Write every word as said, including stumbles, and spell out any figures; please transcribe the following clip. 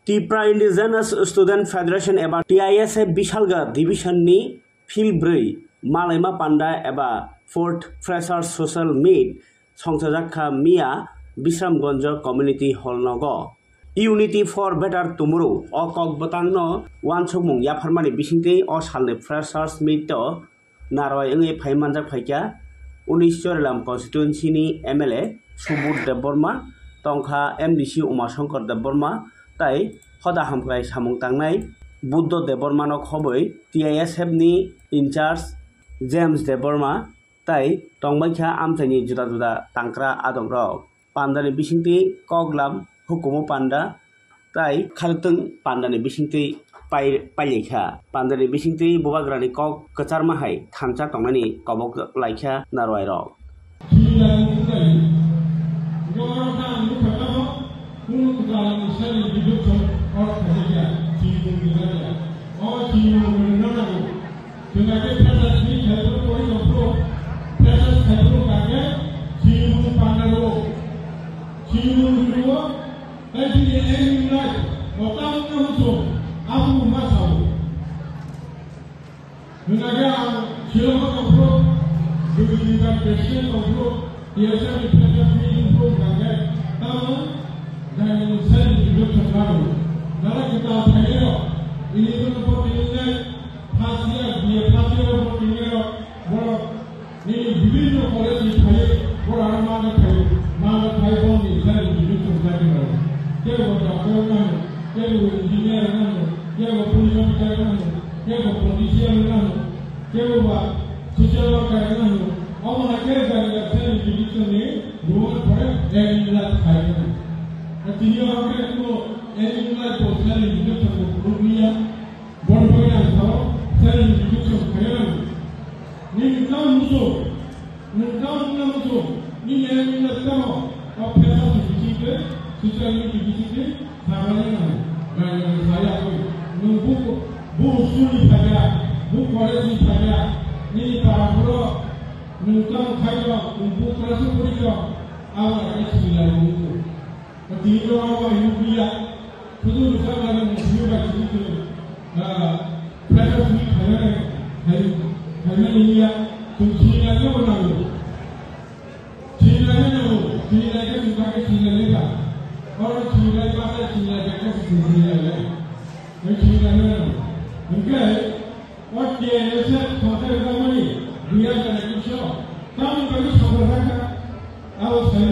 Tipra Indigenous Student Federation eba T I S F Bisalga Division ni phil brwi malaima panda eba fourth Freshers Social Meet songchajak kha miya Bisramganj Community Hall nogo. Unity for Better Tomorrow o kok bwtangno uansukmung yapharmani bisingtwi o salni Freshers Meet o narwai wngwi phai manjak phaikha unis Chorilam constituency ni M L A Subodh Debbarma, tongkha M D C Umashankar Debbarma, tai hoda hamkrai samung tangnai Buddha Debbarma no khobwi T I S F ni in charge James Debbarma, tai tongbaikha amchaini juda juda tangkra adongrok. Pandani bisingtwi koklam hukumu panda tai khaliktwng pandani bisingtwi pai-, pailaikha. Pandani bisingtwi bubagrani kok kwcharma hai thansa tongnani kobok laikha narwai rok. Chwng khe freshers meet khaiboro pori tongphuru, freshers khaiboro kake chini mung panda rwo, chini mung rwo, tei chini aim in life, o tamo wngna muchung, abo wngma sao. Hwnkhai ang Shillong o tongphuru, Jubilee President tongphuru, T S F ni President meeting phuru hwnkhai tamo jani sani jibyo chakmano. Nara kita thainero, ini kono poti nungai, first year, B A first year poti nungai, borok nini bibhinno college ni phaiwi, borok ano mana phaiwi, mana phai boni sani jibyo chakmano. Kebo doctor nang, kebo engineer nang, kebo police officer nang. Kebo politician wngna hano, kebo ba social worker wngna hano, omo hai khe jani jat sani jibisoni ruwan pore aim in life khai wngna. Na tini o khe kuno aim in life bo sani jibisoni phuru niya, boni bagwi ang sao sani jibisoni khai wngna. Nini tamo muso, Nwng tamo wngna muchung, nini aim wngna tamo, o freshers ni bisingtwi, social media ni bisingtwi, sabaini nang, nang nang saya koi. Nwng bu, bu school ni phaikha, bu college ni phaikha, nini para phuru, nwng tamo khaikha, nwng bu class o porikha, abo rok khe sinilai muchung. Tini o abo hinukiya, sudu rwchapnai ni simi bai simi simi, ah, pressure simi khainai, khai-, khainai niya, chwng sinilai no nango. Sinilai no nango, sinilai khe chwng kha khe sinilai le ba. Oro sinilai ba khe sinilai khe khe sinilai le. Nwng sinilai no nango. Hwnkhe, o T I S F thongthai rwjakmani dui hajar ekush o tamni bagwi sokro kha kha. Abo sai